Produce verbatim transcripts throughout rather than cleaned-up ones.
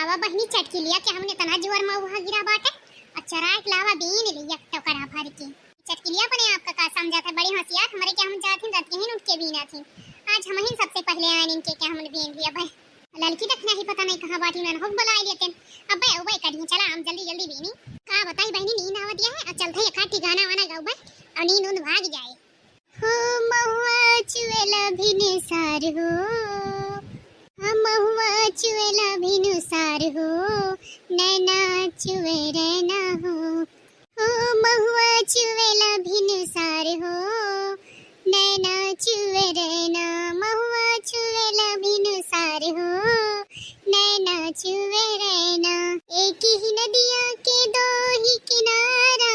तो बहिनी चटकिलिया के हमने तना जुअर महुआ गिरा बाटे, और चराए के लावा बीन लिया टोकरा भर के। चटकिलिया अपने आप का का समझत है, बड़ी होशियार, हमरे के हम जात ही रतिया ही उठ के बीना थी। आज हम ही सबसे पहले आए इनके के हमने बीन लिया भाई। ललकी तक नहीं पता नहीं कहाँ बाटी, नन हो बुला लेते। अबे उबे करिए, चला हम जल्दी जल्दी बीनी। का बताई बहिनी, नींद आवत है, और चलते ही एकाध ठिकाना वाना गाउबे, और नींद उंद भाग जाए। हो महुआ चुएला भिनुसार हो, हाँ महुआ चुएला भिनुसार हो, नैना चुए रैना हो। हो महुआ चुएला भिनुसार हो, नैना चुए रैना, महुआ चुएला भिनुसार हो, नैना चुए रैना। एक ही नदिया के दो ही किनारा,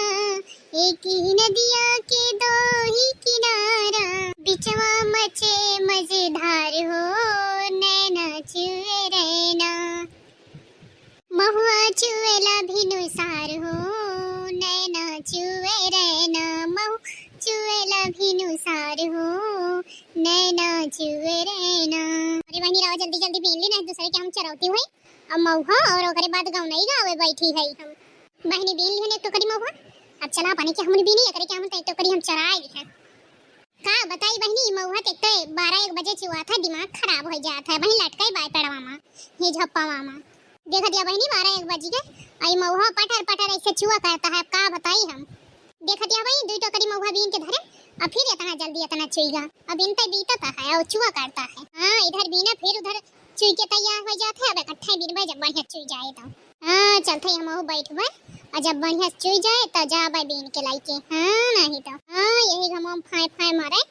एक ही नदिया के दो ही किनारा, बिचवा मचे मझधार हो, नैना चुए रैना। महुआ चुएला भिनुसार हो, नैना चुए रैना, महुआ चुएला भिनुसार हो, नैना चुए रैना। अरे बहिनी, रहो जल्दी जल्दी बीन ली, नहीं दूसरे के हम चरौती हुई। अब महुआ और ओकरे बाद गौनई गावे बैठी है हम। बहिनी बीन लिहन एक टोकरी महुआ, अब चला अपने के हमन बीनी, एकरे के हमन तो एक टोकरी हम चराए लिहन। का बताई बहिनी, ई महुआ के एक तो बारह एक बजे चुआत है, दिमाग खराब हो जात है। वहीं लटकाई बाय पेड़वा मा, ये झप्पावा मा। देखत या बहिनी, बारह एक बज गए, आई महुआ पटर पटर ऐसे चुआ करता है, अब का बताई हम। देखत या बहिनी, दुई टोकरी महुआ बीन के धरे, अब फिर इतना जल्दी इतना चुईगा, अब इनते बीतता है और चुआ करता है। हाँ, इधर बीना फिर उधर चुई के तैयार हो जात है। अब इकट्ठे बीनबे, जब बढ़िया चुई जाए तो। हाँ, चलते ही हम बैठबे, और जब बढ़िया चुई जाए तो जाबे बीन के लाइके। हाँ, नहीं तो। हाँ, यही घमवा में फाय फाय मारे,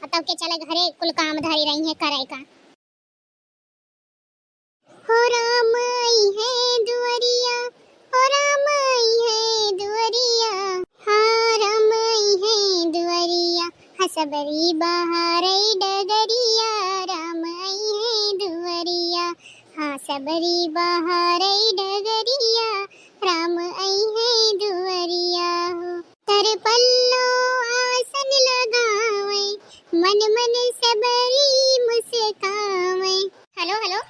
और तब के चले घरे कुल काम धरी रही है करे का। हो राम आई है दुआरिया, हो राम आई है दुआरिया, हाँ राम आई है दुआरिया, हाँ सबरी बहारे डगरिया, राम आई है दुआरिया, हाँ सबरी बहारे डगरिया, राम आई है दुआरिया हो। तर पल्लो आसन लगावे, मन मन सबरी मुस्कावे। हेलो, हेलो।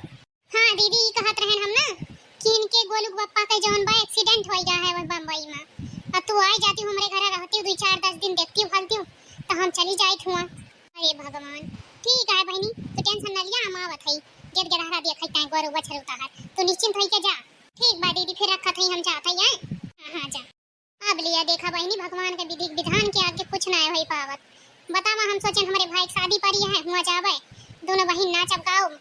हाँ दीदी, ई कहत रहन हम ना कि इनके गोलू के पप्पा के जौन बा एक्सीडेंट होई गया है वह बम्बई में, और तू आई जाती हूँ हमरे घर रहती हूँ, दुई चार दस दिन देखती हूँ, फलती हूँ, तो हम चली जाइत हुआ। अरे भगवान, ठीक है बहिनी, तू टेंशन न लिया, हम आवत हई, गेद गेदहरा देखई ताई गोरू बछरू तहार, तू निश्चिंत होई के जा। ठीक बा दीदी, फिर रखत हई, हम जात हई, आए। हाँ, हाँ, जा। अब लिया देखा बहिनी, भगवान के विधि विधान के आगे कुछ ना होई पावत। बतावा, हम सोचेन हमरे भाई के शादी पड़ी है, हुआ जावे, दोनों बहिन नाचब गाउब,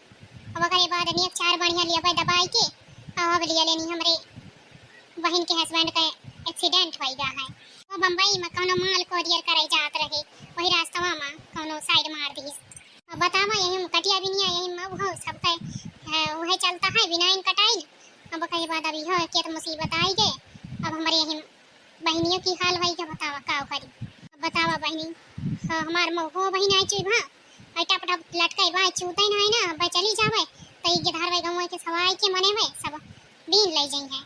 अब ओकरे बाद अनेक चार बढ़िया लियाबे दबाई के, और अब लिया लेनी हमरे बहिन के हस्बैंड का एक्सीडेंट होई गया है। वो बम्बई में कौनो माल कोरियर करे जात रहे, वही रास्तवा में कौनो साइड मार दीस। अब बतावा, यही में कटिया बिनिया, यही में वो सबके, अ, वही चलता है, बिनाइन कटाइन। अब ओकरे बाद अब इहो के तो मुसीबत आई गए, अब हमरे यही बहिनियों की हाल होई के बतावा, का करी? अब बतावा बहिनी, ह-, हमार मो-, हो बहिन आई चुई भा, आई टप टप लटकाई बा, चूते ना आई ना, अब चली जावे, तो ई गेदहर वे गंवा के सवाई के मने वे, सब बीन ले जाई है।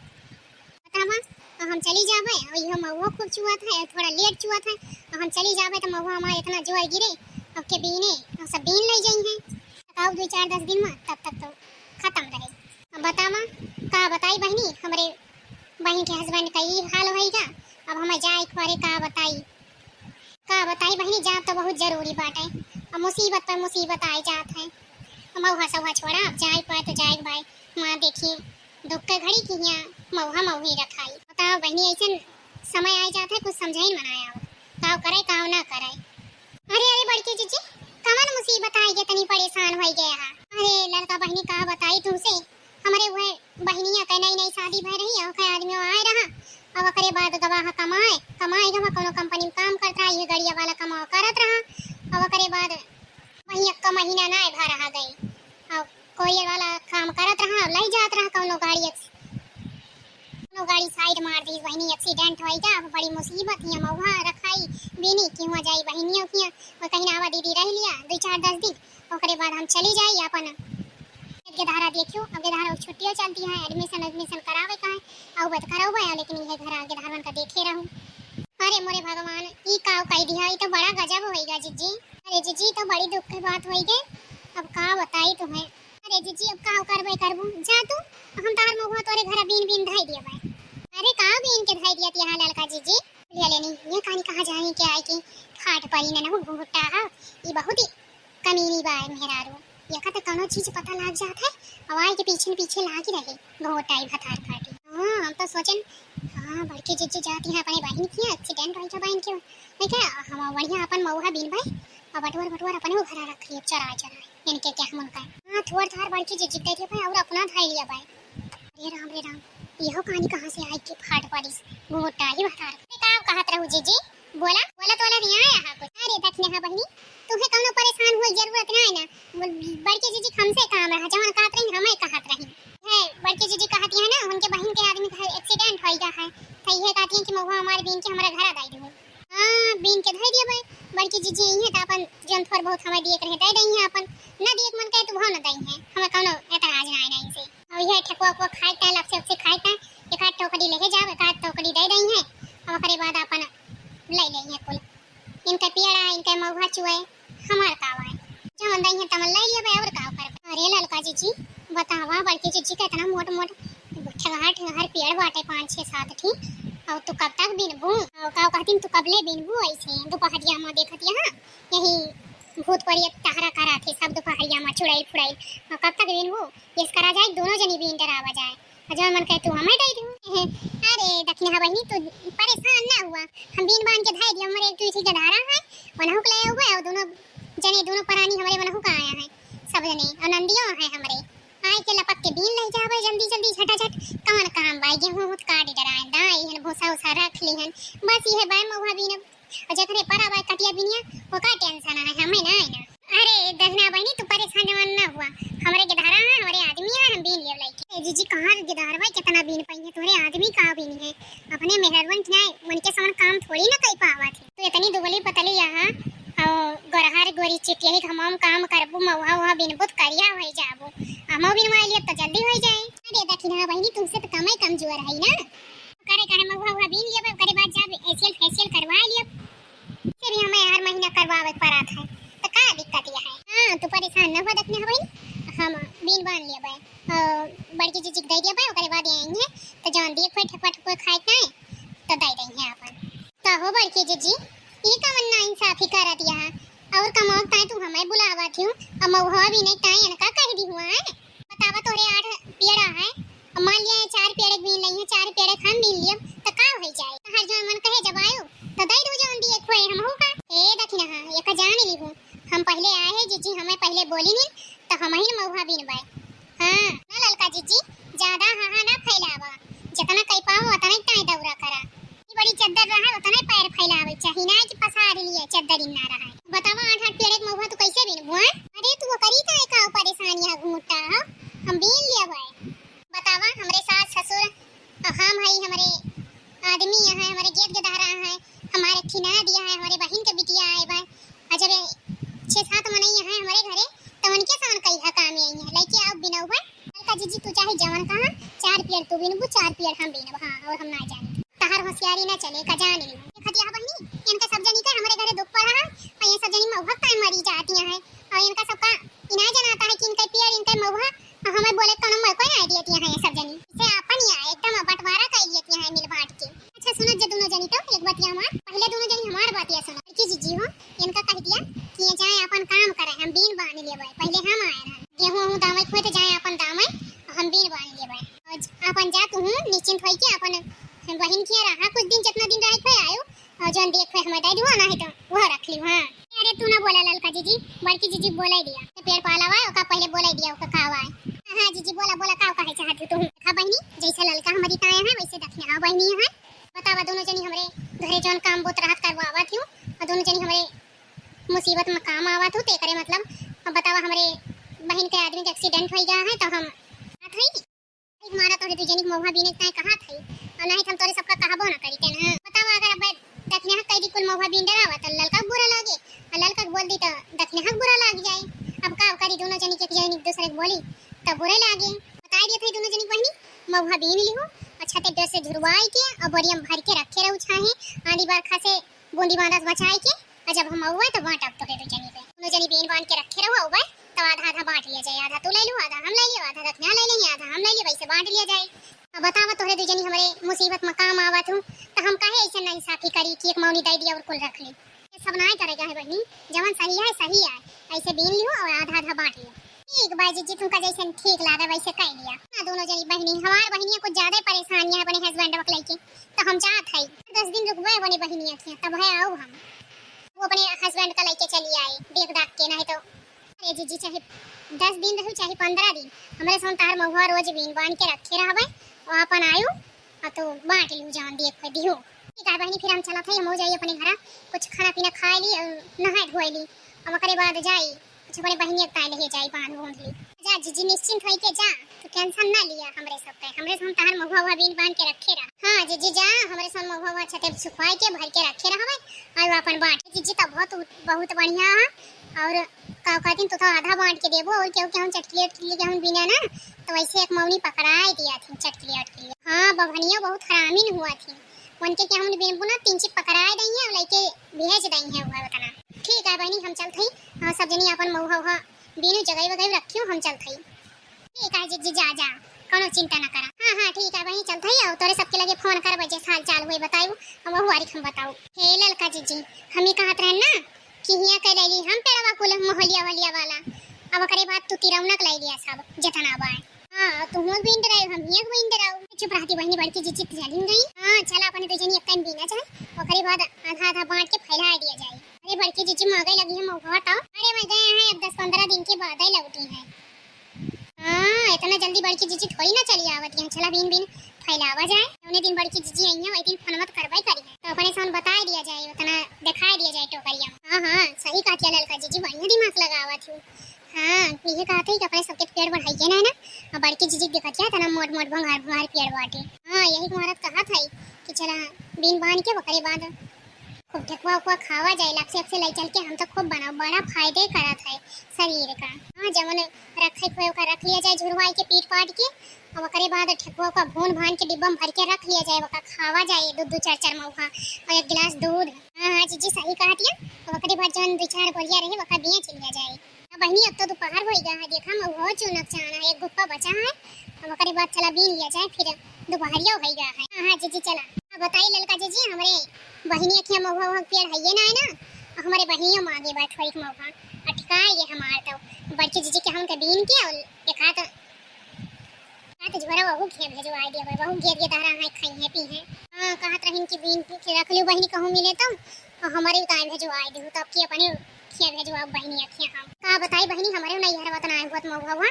बतावा, तो हम चली जावे, और इहो महुआ खूब चुआत है, थोड़ा लेट चुआत है, और हम चली जावे तो महुआ हमार इतना जोर गिरे, अब के बीने, और सब बीन ले जाई है। तब दो चार दस दिन में, तब तक तो खत्म रहे। अब बतावा, का बताई बहिनी, हमरे बहिन के हस्बैंड का ई हाल होई गा, अब हमें जाए के परे, का बताई, का बताई बहिनी, जाब तो बहुत जरूरी बाटे। अब मुसीबत पर मुसीबत आए जात है। अब मौहा सौहा छोड़ा, अब जाए पाए तो जाए भाई, माँ देखी दुख के घड़ी की हियाँ मौहा मौही रखाई। बताओ बहिनी, ऐसन समय आए जात है, कुछ समझाई मनाया हो, काव करे काव ना करे। अरे अरे बड़की जीजी, कवन मुसीबत आए गे, तनी परेशान होई गए हा। अरे लड़का बहिनी, का बताई तुमसे, हमरे वह बहिनिया के नई नई शादी भय रही, ओके आदमी आए रहा, अब ओकरे बाद गवा हा कमाए, कमाए गवा कौनो कंपनी में काम करत रहा, ये गड़िया वाला कमाओ करत रहा, अब ओकरे बाद वही एक महीना ना भा रहा गई, और कोरियर वाला काम करत रहा, और लई जात रहा कौनो गाड़ी, कौनो गाड़ी साइड मार दी, वही एक्सीडेंट होई गा, अब बड़ी मुसीबत हियाँ मौहा रखाई, बीनी कि हुआँ जाई बहिनियों कियाँ, वो कहीं आवा दीदी रह लिया दो चार दस दिन, ओकरे बाद हम चली जाई अपन। गेदहरा देखियो, अब गेदहरा छुट्टियों चलती है, एडमिशन एडमिशन करावे का है, आउबे तो करौबे, लेकिन ये घर गेदहरवन का देखे रहूँ। अरे मोरे भगवान, ई काव कह दिया, ई तो बड़ा गजब होई गा जीजी। अरे जीजी, ई तो बड़ी दुख की बात होई गे, अब का बताई तुम्हें। अरे जीजी, अब का करबे करबू, जा तू, हम तहार महुआ तोरे घर बीन बीन धई दिया भाई। अरे का बीन के धई दिया तिहा ललका जीजी? लिया लेनी, ये कहानी कहाँ जाए के आए कि फाट परी न, न घूटा है, ये बहुत ही कमीनी बा मेहरारू। एका त कौनो चीज पता लाग जात है, और आए के पीछे न पीछे लागी रहे, घोटाई भतार काटी। हाँ, हम तो सोचन, हाँ, बड़की जीजी जाती है अपने बहन की, एक्सीडेंट होई का बहन के, ठीक है, हम बढ़िया अपन महुआ बीन भाई, और बटुअर बटुअर अपने वो घरा रख लिए, चराए चराए, इनके क्या हम उनका। हाँ, थोड़ थार बड़की जीजी दे दिया भाई, और अपना धाई लिया भाई। अरे राम रे राम, यहो कहानी कहाँ से आई कि फाट पड़ीस, घोटा ही भतार। अरे का कहत रहू जीजी? बोला, बोला, तोला नहीं आया है कुछ। अरे दखिनहा बहिनी, तुहे कौनो परेशान होए जरूरत ना है ना। बोल, बड़की जीजी के हमसे काम रहा, जवन कहत रही, हमें कहत रही। है, बड़की जीजी कहती है ना, उनके बहिन के आदमी का एक्सीडेंट होई गया है, तो ये कहती है कि महुआ हमारे बीन के हमारे घर आ दई दू। हाँ, बीन के धई दिया भाई, बड़की जीजी यही है तो अपन जौन थोड़ बहुत हमें दिए के रहे, दे दई है अपन, ना दिए के मन करे तो वो ना दई है, हमें कौनो एतराज ना है ना इनसे। और ये ठेकुआ को खाए ता, लपसे उपसे खाए ता, एक आध टोकरी लेके जाओ, एक आध टोकरी दे दई है, और ओकरे बाद अपन ले ले है कुल। इनका पियड़ा, इनका महुआ चुए, हमार का आवा है? जवन दई है तमन ले लिया भाई, और का करबे? अरे ललका जीजी, बतावा, बड़की जीजी के इतना मोट मोट ठेगहर ठेगहर पेड़ बाटे, पाँच छः सात ठी, और तू कब तक बीनबू? और का कहती, तू कब ले बीनबू? ऐसे दोपहरिया में देखत यहाँ यही भूत परियत टहरा करा थे सब दोपहरिया में, चुड़ैल फुड़ैल, और कब तक बीनबू? इस करा जाए, दोनों जनी बीन डरावा जाए। और जौन मन करे तू हमें दे दू। अरे दखिनहा बहिनी, तू परेशान ना हुआ, हम बीन बान के धई दिया, हमारे एक दुई ठी गधारा है, वनहु के ले हुए, और दोनों जने, दोनों परानी हमारे वनहु का आया है, सब जने, और नंदियो है हमारे, आए के लपक के बीन ले जावे जल्दी जल्दी झटाझट। कौन काम बा, गेहूं हूं काट डराए, दाई हन, भूसा उसा रख ली हन, बस ये बाय महुआ बीन। और जेकरे परा बाय कटिया बिनिया, वो का टेंशन है, हमें ना है ना। अरे दखिनहा बहिनी, तू परेशान जवन ना हुआ, हमरे गिधारा है, हमरे आदमी है, हम बीन लेव लइके। ए जीजी, कहाँ गिधार भाई, कितना बीन पाई है, तोरे आदमी का बीन है, अपने मेहरवन के ना, उनके समान काम थोड़ी ना कई पावा थे। तू इतनी दुबली पतली यहाँ, और गोरहर गोरी चिटिया ही घमाम काम करबू, महुआ उहा बीनबू त करिया होई जाबू, हमो बीनवाई लिया तो जल्दी होई जाए। अरे दखिनहा बहिनी, तुमसे तो कमे कमजोर है ना, करे काहे, महुआ उहा बीन लिया, ओकरे बाद जाब एशियल फेशियल करवा लिया। से भी हमें हर महीना करवावे के पड़त है, तो का दिक्कत यह है? हाँ, तू परेशान न हो, दखिनहा बहिनी, हम बीन बान लेबे, और बड़की जीजी के दे देबे, ओकरे बाद आई है, तो जौन दिए कोई ठेकुआ ठेकुआ खाए के है, तो दे दई है अपन। का हो बड़की जीजी, ई कवन नाइंसाफी करत यहाँ? और कमाओ ताई तू हमें बुलावत हूँ, और महुआ भी नहीं ताई इनका कह दी हुआ है। बतावा, तोहरे आठ पेड़ा है, अब मान लिया, ये चार पेड़े बीन लई है, चार पेड़े हम बीन लियब, त का होई जाए? तहार जौन मन कहे जब आयो, त दई दू जौन दिए खोए हमहू का। ए दखिनहा, एक जान लीहू, हम पहिले आए हैं जीजी, हमें पहिले बोली नीन, त हमही न महुआ बीनबे। हाँ, ना ललका जीजी, ज्यादा हाहा ना फैलावा, जितना कई पाओ उतना ही ताई दौरा करा। ई बड़ी चद्दर रहा, उतना ही पैर फैलावे चाही, ना कि पसार लिए चद्दर इन्ना रहा। बतावा, आठ आठ पेड़े के महुआ तू कैसे बीनबू, हैं? अरे तू करी का, का परेशान यहाँ घूमता हो? हम बीन लिया भाई। बतावा, हमरे सास ससुर, और हम हई, हमरे आदमी यहाँ, हमरे गेद गेदहरा है, हमारे ठिना दिया है, हमरे बहिन के बिटिया आए बा, और जब ये छः सात मनई यहाँ हमरे घरे, तो उनके सामने कई है काम आई है, लेके आओ बिनऊ है। ललका जीजी, तू चाहे जवन कहा, चार पेड़ तू बीनबू, चार पेड़ हम बीनब, हाँ, और हम ना जाने। तहार होशियारी ना चले, का जान ली। देखत यह बहिनी, इनके सब जनी के हमरे घरे दुख पड़ा है, और ये सब जनी महुआ ताई मरी जाती हैं, और इनका सबका इना जनाता है कि इनके पेड़, इनके महुआ, और हमें बोले कोनो मौको नहीं दिए हैं ये सब जनी। इसे आपन या एकदम बंटवारा कर लिए हैं मिल बांट के। अच्छा सुनो जे दोनों जनी, तो एक बतिया हमार, पहले दोनों जनी हमार बतिया सुनो। बड़की जीजी हो, इनका कह दिया कि ये जाए अपन काम करे, हम बीन बान लेबे, पहले हम आए रहे। गेहूं वहूं दामे खोए तो जाए अपन दामे, हम बीन बान लेबे। और ज-, अपन जा तू हूँ निश्चिंत होई के अपन बहिन के रहा कुछ दिन, जितना दिन रहे खोए आयो, और जौन देख खोए हमें दे दियो, ना है तो वो रख लियो। हाँ। अरे तू ना बोला ललका जीजी, बड़की जीजी बोला दिया। तो पेड़ पाला हुआ है, ओका पहले बोला दिया, ओका का हुआ है। हाँ जीजी बोला, बोला का कहे चाहत हो तू? हाँ बहिनी, जैसे ललका हमारी ताया है वैसे दखिनहा बहिनी है। बतावा, दोनों जनी हमरे घरे जौन काम बोत रहत करवावत हूँ, और दोनों जनी हमरे मुसीबत में काम आवत हूँ, ते करे मतलब, अब बतावा, हमरे बहिन के आदमी के एक्सीडेंट हो गया है, तो हम कहत हई, एक मारा तोहरे दू जनी के महुआ बीने के ताई कहत हई, और नहीं तो हम तोरे सबका कहबो ना करी तेन। बतावा, अगर अब दखिनहा कह दी कुल महुआ बीन डरावा, तो ललका के बुरा लागे, और ललका के बोल दी तो दखिनहा के बुरा लाग जाए। अब का करी, दोनों जनी के एक जनी एक दूसरे के बोली, तब बुरे लागे। बताई दिए थे दोनों जनी के बहिनी, महुआ बीन लिहू, अच्छा ते डर से झुरवाई के और बोरिया में भर के रखे रहू छाहे, आंधी बरखा से बूंदी बांदा से बचाई के, और जब हम अउबे तो बांटब तोहरे दू जनी पे। दोनों जनी बीन बांध के रखे रहू, अउबे तो आधा आधा बाँट लिया जाए, आधा तू ले लू, आधा हम ले लियो, आधा रखना ले लेंगे, आधा हम ले लियो, वैसे बाँट लिया जाए। अब बतावा, तोहरे दुइ जनी हमरे मुसीबत में काम आवत हूँ, तो हम काहे ऐसे नाइंसाफी करी कि एक मौनी दे दिया और कुल रख ली? ये सब नाय करेगा है बहिनी, जवन सही है सही है, ऐसे बीन लियो और आधा आधा बाँट लियो। ठीक बा जिज्जी, तुमका जैसे ठीक लागे वैसे कर लिया। हाँ, दोनों जनी बहिनी, हमार बहिनिया कुछ ज्यादा परेशानियाँ है अपने हस्बैंड वक लेके, तो हम जात है दस दिन रुकबे अपने बहिनिया के, तब है आओ हम। वो अपने हस्बैंड का लेके चली आए देख दाख के, नहीं तो अरे जीजी, चाहे दस दिन रहू चाहे पन्द्रह दिन, हमरे सन तहार महुआ रोज बीन बान के रखे रहबे, और अपन आयु और तो बाँट लिहू जवन देख के दिहू। ठीक है बहिनी, फिर हम चलत है, हम हो जाई अपने घरा, कुछ खाना पीना खाए ली और नहाए धोए ली, और ओकरे बाद जाई कुछ अपने बहिनी के ताई ले जाई बांध बूंद ली। जा जीजी, निश्चिंत होई के जा, तू टेंशन ना लिया हमरे सब पे, हमरे सन तहार महुआ हुआ बीन बान के रखे रहा। हाँ जीजी जा, हमरे सन महुआ हुआ छते सुखवाए के भर के रखे रहबे, और अपन बाँट जीजी। तब बहुत बहुत बढ़िया है। और का कहती, तू तो आधा बाँट के देबो, और केहू केहू चटकली उटकली केहू बिना ना, तो वैसे एक मौनी पकड़ाए दिया थी चटकली उटकली। हाँ, बभनिया बहुत हरामिन हुआ थी, उनके केहू बिनबू ना, तीन चीज पकड़ाए दई है, लइके भेज दई है हुआ उतना। ठीक है बहिनी, हम चलत हई, हाँ, सब जनी अपन महुआ उहा बीनू जगह वगैरह रखियो, हम चलत हई। ठीक है जीजी, जा जा, कौनो चिंता ना करा। हाँ हाँ ठीक है बहिनी, चलत हई, और तोरे सबके लगे फोन करबे, जैसे हाल चाल हुए बतायू, हम वहू आरिक हम बताऊ। हे ललका जीजी, हम ही कहत रहन ना, कि हियाँ के लेली हम पेड़वा कुल मोहलिया वलिया वाला। अब ओकरे बाद तू तिरौनक ले लिया सब, जितना बा। हाँ, तू हुआँ बीन डराऊ, हम हियाँ बीन डराऊ। चुप रहती बहिनी, बड़की जीजी चली गई। हाँ, चला अपने दुइ जनी एक टाइम बीना जाए, ओकरे बाद आधा आधा बाँट के फैला दिया जाए। अरे बड़की जीजी मगई लगी है महुआ तो। अरे मैं गए हैं, अब दस पन्द्रह दिन के बाद ही लौटी है। हाँ, इतना जल्दी बड़की जीजी थोड़ी ना चली आवत हैं। चला बीन बीन फैलावा जाए। जौने दिन बड़की जीजी आई हैं, वही दिन फोन मत करवाई करी है। तो अपने सन बताए दिया जाए, उतना दिखाई दिया जाए टोकरिया में। हाँ हाँ, सही कहत है ललका जीजी, बढ़िया दिमाग लगावत हूँ। हाँ, ये कहत है कि अपने सबके पेड़ बढ़ाइए ना, ना। और बड़की जीजी देखत है, इतना मोट मोट भंगार भंगार पेड़ बाटे। हाँ, यही को औरत कहत है कि चला बीन बान के ओकरे बाद खूब ठेकुआ उकुआ खावा जाए, लक्से अक्से ले चल के हम तो खूब बनाओ, बड़ा फायदे करत है शरीर का। हाँ, जवन रखे खोए ओका रख लिया जाए झुरवाई के पीट पाट के, और ओकरे बाद ठेकुआ उकुआ भून भान के डिब्बा में भर के रख लिया जाए, ओका खावा जाए दो दो चार चार महुआ और एक गिलास दूध। हाँ हाँ जीजी सही कहत है, और ओकरे बाद जवन दो चार बोरिया रहे ओका बेच लिया जाए। अब बहिनी, अब तो दोपहर होई गा है, देखा महुआ चुनक चाना है, एक गुप्पा बचा है, अब ओकरे बाद चला बीन लिया जाए, फिर दोपहरिया होई गा है। हाँ हाँ जीजी चला। अब बताई ललका जीजी, हमरे बहिनी अखिया महुआ वहुआ के पेड़ हइये ना है ना, अब हमरे बहिनिया मांगे बा थोड़ी महुआ, और ठिकाए ये हमार तो बड़की जीजी के हम के बीन के और एक हाथ हाथ झोरा वहू के भेजवाए दिया भाई, वहू गेद गेदहरा है, खाई है पी है। हाँ, कहत रहिन कि बीन के रख लियो बहिनी, कहूँ मिले तो, और हमारे उताए भेजवाए दियो, तब की अपने खिया भेजवाओ बहिनी अखिया हम। का बताई बहिनी, हमारे नहीं हरवा तना आए बहुत महुआ हुआ,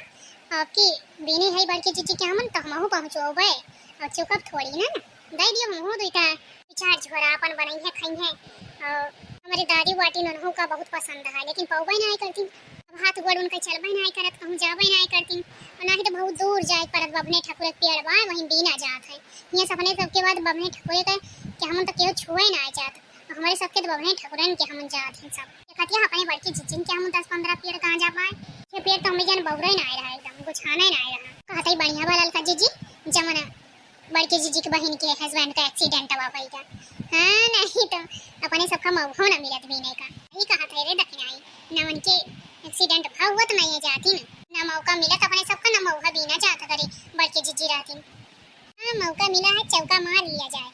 अब की बीने है बड़की जीजी के हमन, तो हमहू पहुँचवाबे, और चुकब थोड़ी ना, दे दियो हमहू दुइटा चार झोरा अपन बनई है, खाई है। और हमारे दादी बाटी ननहू का बहुत पसंद है, लेकिन पौबे ना करती। अब हाथ गोड़ उनका चलबे ना करत, कहूँ जाबे ना करती। और ना ही तो बहुत दूर जाए परत, बभने ठकुरे के पेड़ बा, वहीं बीना जात है। हियाँ से अपने सबके बाद बभने ठकुरे के, के हमन तो केहू छुए ना जात। और हमारे सबके तो बभने ठकुरन के हमन जात हैं सब। ये कतिया अपने बड़की जिज्जिन के हमन दस पन्द्रह पेड़ गांजा पाए, ये पेड़ तो हमें जान बौरे ना आए रहा, एकदम गुछाने ना आए रहा। कहते ही बढ़िया बा ललका जिज्जी, जमन बड़की जीजी के बहिन के husband का accident हुआ भइगा। हाँ, नहीं तो अपने सबका मौका ना मिलत बीने का। यही कहा था रे दखिनाई, ना उनके accident भा हुआ तो नहीं जाती ना, ना मौका मिलत अपने सबका, ना मौका बीना जात करी बड़की जीजी रहती। हाँ, मौका मिला है, चौका मार लिया जाए।